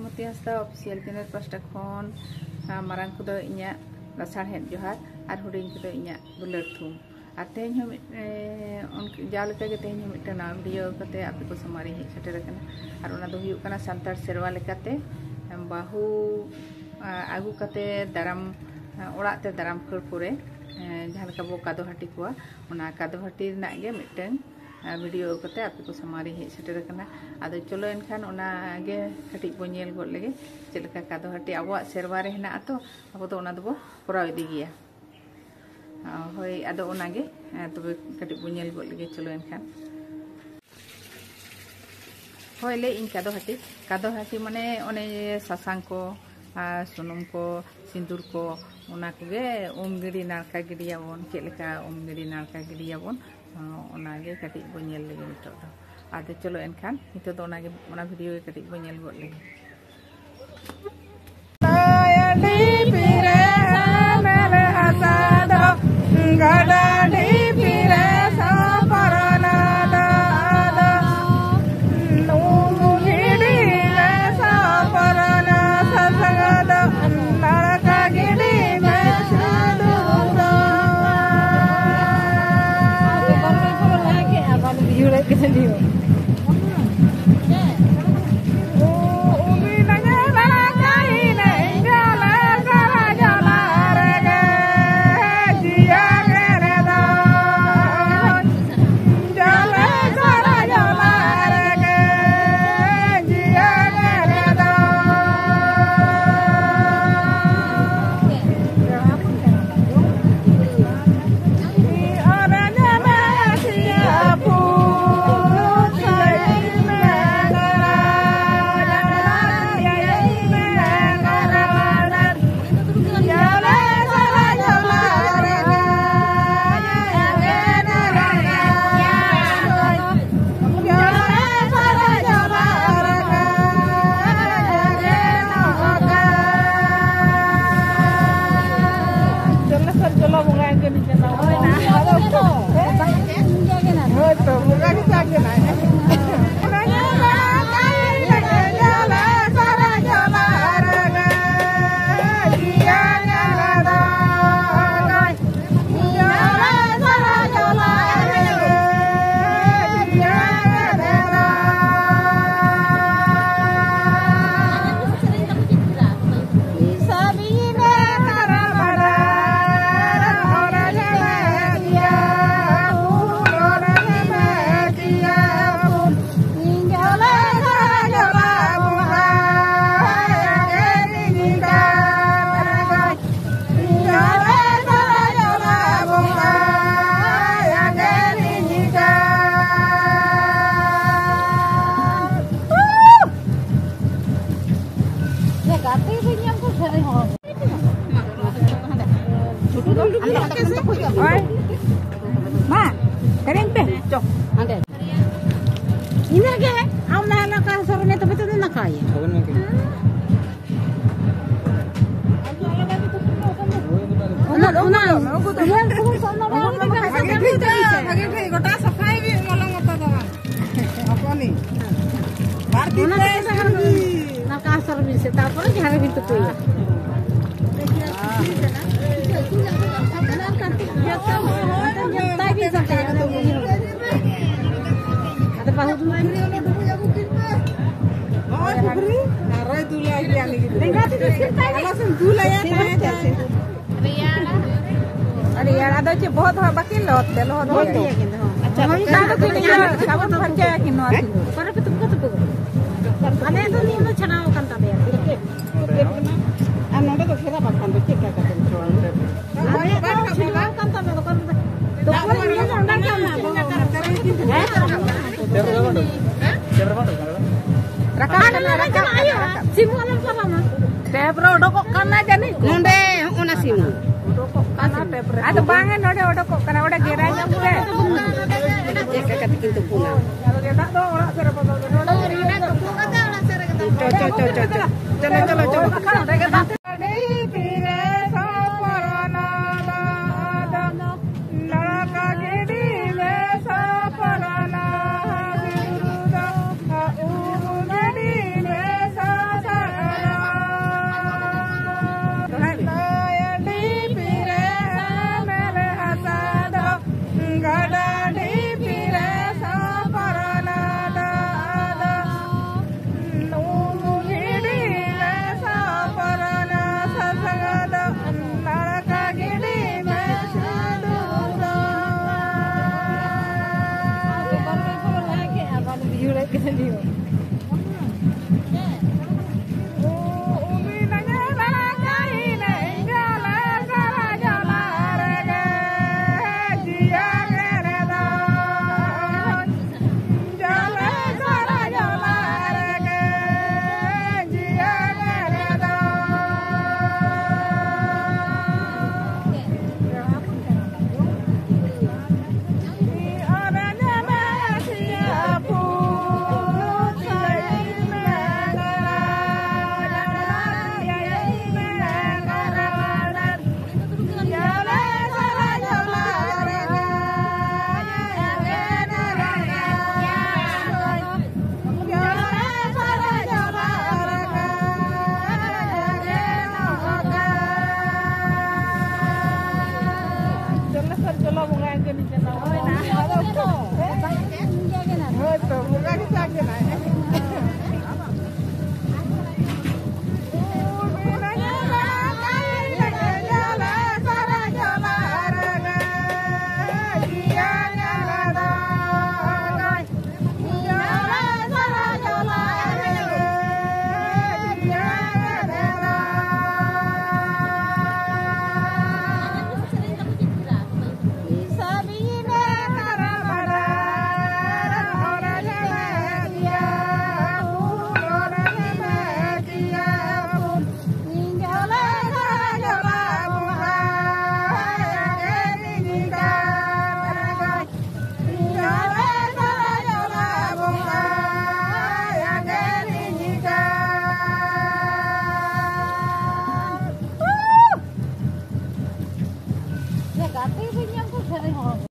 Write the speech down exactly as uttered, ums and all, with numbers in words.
ᱢᱚᱛᱤ ᱦᱟᱸᱥᱫᱟ official channel ᱯᱟᱦᱴᱟ ᱠᱷᱚᱱ, ᱟᱨ ᱢᱟᱨᱟᱝ ᱠᱚᱫᱚ ᱤᱧᱟᱹᱜ ᱞᱟᱥᱟᱲᱦᱮᱫ ᱡᱚᱦᱟᱨ ᱟᱨ ᱦᱩᱰᱤᱧ ᱠᱚᱫᱚ ᱤᱧᱟᱹᱜ ᱫᱩᱞᱟᱹᱲ ᱛᱷᱩᱢ᱾ ᱟᱨ ᱛᱮᱦᱮᱧ ᱦᱚᱸ ᱢᱤᱫ, ᱮ, ᱚᱱᱠ-, ᱡᱟᱣ ᱞᱮᱠᱟᱜᱮ ᱛᱮᱦᱮᱧ ᱦᱚᱸ ᱢᱤᱫᱴᱟᱝ ᱱᱟᱣᱟ ᱵᱷᱤᱰᱤᱭᱳ ᱠᱟᱛᱮ ᱟᱯᱮ ᱠᱚ ᱥᱟᱢᱟᱝ ᱨᱤᱧ ᱦᱮᱡ ᱥᱮᱴᱮᱨ ᱟᱠᱟᱱᱟ᱾ ᱟᱨ ᱚᱱᱟ ᱫᱚ ᱦᱩᱭᱩᱜ ᱠᱟᱱᱟ ᱥᱟᱱᱛᱟᱲ ᱥᱮᱨᱣᱟ ᱞᱮᱠᱟᱛᱮ ᱵᱟᱹᱦᱩ, ᱟ, ᱟᱹᱜᱩ ᱠᱟᱛᱮ ᱫᱟᱨᱟᱢ, ᱟ, ᱚᱲᱟᱜ ᱛᱮ ᱫᱟᱨᱟᱢ ᱠᱷᱟᱹᱲ ᱯᱚᱨᱮ, ᱮ, ᱡᱟᱦᱟᱸ ᱞᱮᱠᱟ ᱵᱚ ᱠᱟᱫᱚ ᱦᱟᱹᱴᱤ ᱠᱚᱣᱟ, ᱚᱱᱟ ᱠᱟᱫᱚ ᱦᱟᱹᱴᱤ ᱨᱮᱱᱟᱜ ᱜᱮ ᱢᱤᱫᱴᱟᱝ, ᱟ, ᱵᱷᱤᱰᱤᱭᱳ ᱠᱟᱛᱮ ᱟᱯᱮ ᱠᱚ ᱥᱟᱢᱟᱝ ᱨᱤᱧ ᱦᱮᱡ ᱥᱮᱴᱮᱨ ᱟᱠᱟᱱᱟ᱾ ᱟᱫᱚ ᱪᱚᱞᱚ ᱮᱱᱠᱷᱟᱱ ᱚᱱᱟ ᱜᱮ ᱠᱟᱹᱴᱤᱡ ᱵᱚ ᱧᱮᱞ ᱜᱚᱫ ᱞᱮᱜᱮ, ᱪᱮᱫ ᱞᱮᱠᱟ ᱠᱟᱫᱚ ᱦᱟᱹᱴᱤ ᱟᱵᱚᱣᱟᱜ ᱥᱮᱨᱣᱟ ᱨᱮ ᱦᱮᱱᱟᱜᱼᱟ ᱛᱚ, ᱟᱵᱚ ᱫᱚ ᱚᱱᱟ ᱫᱚᱵᱚ ᱠᱚᱨᱟᱣ ᱤᱫᱤ ᱜᱮᱭᱟ᱾ ᱟ, ᱦᱳᱭ, ᱟᱫᱚ ᱚᱱᱟᱜᱮ, ᱟ, ᱛᱚᱵᱮ ᱠᱟᱹᱴᱤᱡ ᱵᱚ ᱧᱮᱞ ᱜᱚᱫ ᱞᱮᱜᱮ, ᱪᱚᱞᱚ ᱮᱱᱠᱷᱟᱱ᱾ ᱦᱳᱭ, ᱞᱟᱹᱭᱮᱫ ᱟᱹᱧ ᱠᱟᱫᱚ ᱦᱟᱹᱴᱤ, ᱠᱟᱫᱚ ᱦᱟᱹᱴᱤ ᱢᱟᱱᱮ ᱚᱱᱮ ᱥᱟᱥᱟᱝ ᱠᱚ ᱟᱨ ᱥᱩᱱᱩᱢ ᱠᱚ, ᱥᱤᱸᱫᱩᱨ ᱠᱚ, ᱚᱱᱟ ᱠᱚᱜᱮ ᱩᱢ ᱜᱤᱰᱤ ᱱᱟᱲᱠᱟ ᱜᱤᱰᱤᱭᱟᱵᱚᱱ, ᱪᱮᱫ ᱞᱮᱠᱟ ᱩᱢ ᱜᱤᱰᱤ ᱱᱟᱲᱠᱟ ᱜᱤᱰᱤᱭᱟᱵᱚᱱ, ᱚᱱᱟᱜᱮ ᱠᱟᱹᱴᱤᱡ ᱵᱚ ᱧᱮᱞ ᱞᱮᱜᱮ ᱱᱤᱛᱚᱜ ᱫᱚ᱾ ᱟᱫᱚ ᱪᱚᱞᱚ ᱮᱱᱠᱷᱟᱱ ᱱᱤᱛᱚᱜ ᱫᱚ ᱚᱱᱟᱜᱮ, ᱚᱱᱟ ᱵᱷᱤᱰᱤᱭᱳ ᱜᱮ ᱠᱟᱹᱴᱤᱡ ᱵᱚ ᱧᱮᱞ ᱜᱚᱫ ᱞᱮᱜᱮ᱾ ᱰᱷᱤᱯᱤ ᱨᱮ ᱦᱟᱢᱮᱞ ᱦᱟᱥᱟ ᱫᱚ, ᱜᱟᱰᱟ ᱰᱷᱤᱯᱤ ᱨᱮ ᱥᱚᱯᱨᱚᱱᱟ ᱫᱚ, ᱟᱫᱚ ᱩᱢ ᱜᱤᱰᱤ ᱢᱮ ᱥᱚᱯᱨᱚᱱᱟ, ᱥᱟᱥᱟᱝ ᱫᱚ ᱱᱟᱲᱠᱟ ᱜᱤᱰᱤ ᱢᱮ ᱥᱤᱸᱫᱩᱨ ᱫᱚ᱾ ᱤᱱᱟᱹᱜᱮ᱾ ᱟᱢ ᱞᱟᱦᱟ ᱱᱟᱠᱟ ᱥᱚᱨ ᱢᱮ, ᱛᱚᱵᱮ ᱛᱚ ᱱᱟᱠᱟᱭᱟ᱾ ᱚᱱᱟ, ᱚᱱᱟ, ᱤᱭᱟᱹ ᱠᱚ ᱥᱚᱨ ᱢᱮ, ᱵᱷᱟᱜᱮ ᱴᱷᱤᱠ, ᱵᱷᱟᱜᱮ ᱴᱷᱤᱠ ᱜᱚᱴᱟ ᱥᱟᱯᱷᱟᱭ ᱵᱤᱱ, ᱢᱚᱞᱚᱝ ᱟᱛᱟ ᱫᱚ ᱵᱟᱝ᱾ ᱦᱚᱯᱚᱱᱤ᱾ ᱵᱟᱨ ᱫᱤᱱ ᱚᱱᱟ ᱛᱮ ᱛᱮᱜᱮ ᱥᱟᱨ ᱵᱤᱱ᱾ ᱱᱟᱠᱟ ᱥᱚᱨ ᱵᱤᱱ ᱥᱮ, ᱛᱟᱨᱯᱚᱨᱮ ᱡᱟᱦᱟᱸ ᱨᱮᱵᱤᱱ ᱛᱩᱯᱩᱭᱟ᱾ ᱟᱫᱚ ᱵᱟᱹᱦᱩ ᱫᱚ ᱱᱚᱜᱼᱚᱭ ᱯᱩᱠᱷᱨᱤ, ᱟᱨᱚᱭ ᱫᱩᱞᱟᱭ ᱜᱮᱭᱟ ᱩᱱᱤ ᱜᱤᱫᱽᱨᱟᱹ᱾ ᱟᱞᱚ ᱥᱮᱢ ᱫᱩᱞᱟᱭᱟ, ᱛᱟᱦᱮᱸ ᱛᱟᱦᱮᱸ᱾ ᱨᱮᱭᱟᱲ, ᱟᱫᱚ ᱪᱮᱫ ᱵᱚᱦᱚᱜ ᱫᱚ ᱦᱟᱸᱜ ᱵᱟᱹᱠᱤᱱ ᱞᱚᱦᱚᱫ ᱛᱮ, ᱞᱚᱦᱚᱫ ᱜᱮᱭᱟ ᱠᱤᱱ ᱫᱚ᱾ ᱟᱪᱪᱷᱟ, ᱦᱳᱭ, ᱚᱱᱠᱟ ᱫᱚ ᱠᱤᱱ ᱤᱭᱟᱹ ᱥᱟᱵᱚᱱ ᱯᱷᱟᱨᱪᱟᱭᱟ ᱠᱤᱱ ᱱᱚᱣᱟ ᱥᱤᱸᱫᱩᱨ᱾ ᱯᱚᱨᱮ ᱯᱮ ᱛᱩᱯᱩ ᱠᱚ, ᱛᱩᱯᱩ ᱠᱚ᱾ ᱟᱞᱮ ᱫᱚ ᱱᱤᱭᱟᱹ ᱫᱚ ᱪᱷᱟᱲᱟᱣ ᱟᱠᱟᱱ ᱛᱟᱞᱮᱭᱟ᱾ ᱟᱨ ᱱᱚᱰᱮ ᱫᱚ ᱯᱷᱮᱨᱟ ᱵᱟᱠᱷᱟᱱ ᱫᱚ ᱪᱮᱫ ᱞᱮᱠᱟ ᱠᱟᱛᱮᱢ ᱪᱷᱚᱲᱟᱣᱟ? ᱟᱞᱮ ᱫᱚ ᱪᱷᱟᱲᱟᱣ ᱟᱠᱟᱱ ᱛᱟᱞᱮ ᱫᱚ, ᱠᱟᱨᱚᱱ ᱫᱚ ᱛᱩᱯᱩ ᱱᱤᱭᱟᱹ ᱫᱚ ᱚᱸᱰᱮ ᱠᱷᱚᱱ ᱦᱮᱸ? ᱨᱟᱠᱟᱵ ᱠᱟᱱᱟ, ᱨᱟᱠᱟᱵ ᱠᱟᱱᱟ, ᱨᱟᱠᱟᱵ᱾ ᱥᱤᱢ ᱟᱞᱚᱢ ᱯᱟᱨᱚᱢᱟ᱾ ᱴᱮᱯ ᱨᱮ ᱚᱰᱚᱠᱚᱜ ᱠᱟᱱᱟ ᱡᱟᱹᱱᱤᱡ᱾ ᱱᱚᱰᱮ ᱦᱚᱸᱜᱼᱚ ᱱᱟ ᱥᱤᱢ᱾ ᱩᱰᱩᱠᱚᱜ ᱠᱟᱱᱟ ᱴᱮᱯ ᱨᱮ᱾ ᱟᱫᱚ ᱵᱟᱝᱟ, ᱱᱚᱰᱮ ᱚᱰᱚᱠᱚᱜ ᱠᱟᱱᱟ, ᱚᱸᱰᱮ ᱜᱮᱨᱟᱭ ᱧᱚᱜ ᱯᱮ᱾ ᱪᱮᱫ ᱞᱮᱠᱟ ᱠᱟᱛᱮ ᱠᱤᱱ ᱛᱩᱯᱩᱱᱟ? ᱟᱫᱚ ᱜᱮᱫᱟᱜ ᱫᱚ ᱚᱲᱟᱜ ᱥᱮᱫ ᱨᱮ ᱵᱚᱫᱚᱞ ᱨᱮ᱾ ᱪᱚ, ᱪᱚ, ᱪᱚ, ᱪᱚ, ᱪᱚ᱾ ᱪᱚᱞᱚ, ᱪᱚᱞᱚ, ᱪᱚᱞᱚ᱾ ᱵᱟᱠᱷᱟᱱ ᱚᱸᱰᱮ ᱜᱮᱫᱟᱜ ᱛᱮ᱾ ᱱᱟᱲᱠᱟ ᱜᱤᱰᱤ ᱢᱮ ᱥᱟᱯᱨᱟᱱᱟ ᱵᱤᱨᱩᱫᱟ, ᱩᱢ ᱜᱤᱰᱤ ᱢᱮ ᱥᱟᱥᱟᱨᱟ᱾ ᱱᱟᱭ ᱰᱷᱤᱯᱤ ᱨᱮ ᱢᱮᱨᱮ ᱦᱟᱥᱟ ᱫᱚ, ᱜᱟᱰᱟ ᱰᱷᱤᱯᱤ ᱨᱮ ᱥᱟᱯᱨᱟᱱᱟ ᱫᱟᱜ ᱫᱚ᱾ ᱩᱢ ᱜᱤᱰᱤ ᱢᱮ ᱥᱟᱯᱨᱟᱱᱟ ᱥᱟᱥᱟᱝ ᱫᱚ, ᱱᱟᱲᱠᱟ ᱜᱤᱰᱤ ᱢᱮ ᱥᱤᱸᱫᱩᱨ ᱫᱚ᱾ ᱩᱢᱤ ᱱᱟᱧ ᱨᱟᱲᱟ ᱠᱟᱹᱦᱤᱱ ᱮᱸᱜᱟᱞ ᱥᱟᱨᱟ ᱡᱚᱞᱟ ᱨᱮᱜᱮ ᱡᱤᱭᱟ ᱜᱮᱨᱮ ᱫᱚ᱾ Exactly, man.